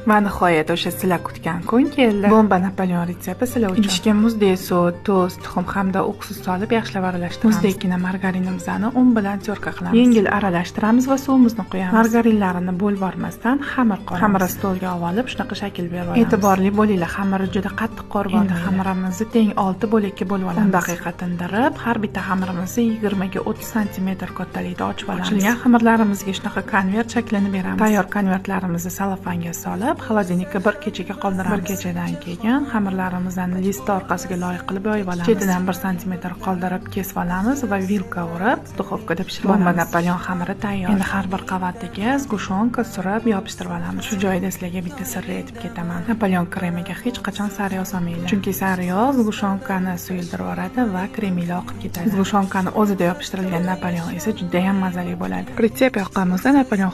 Va nihoyat o'sha sizlar kutgan kun keldi. Bomba Napoleon retsepti sizlar uchun. Idishga muzdek sut, tuz, tuxum hamda уксус solib yaxshilab aralashtiramiz. Muzdekkina margarinimizni un bilan тёрка qilamiz. Yengil aralashtiramiz va suvimizni quyamiz. Margarinlarini bo'lib olmasdan xamir qoramiz. Xamirni stolga olib shunaqa shakl berib olamiz. E'tiborli bo'linglar, xamirni juda qattiq qorib olmanglar. Endi xamirimizni teng 6 bo'lakka bo'lib olamiz. 10 daqiqa tindirib, har bitta xamirimizni 20 ga 30 sm kattalikda ochib olamiz. Ochilgan xamirlarimizga shunaqa konvert shaklini beramiz. Tayyor konvertlarimizni salofanga solib, холодильник ka bir kechaga qoldiramiz. Bir kechadan keyin xamirlarimizni list orqasiga loyiq qilib yoyib olamiz. Chetidan 1 sm qoldirib kesib olamiz va vilka urib, duxovkada pishirib olamiz. Bomba Napoleon xamiri tayyor. Endi har bir qavatiga сгущёнка surib yopishtirib olamiz. Shu joyda sizlarga bitta sirni aytib ketaman. Napoleon kremiga hech qachon sariyog' solmanglar. Chunki sariyog' сгущёнка ni suyultirib yuboradi va kreminglar oqib ketadi. Сгущёнка ni o'zida yopishtirilgan Napoleon esa juda ham mazali bo'ladi. Retsept yoqqan bo'lsa, Napoleon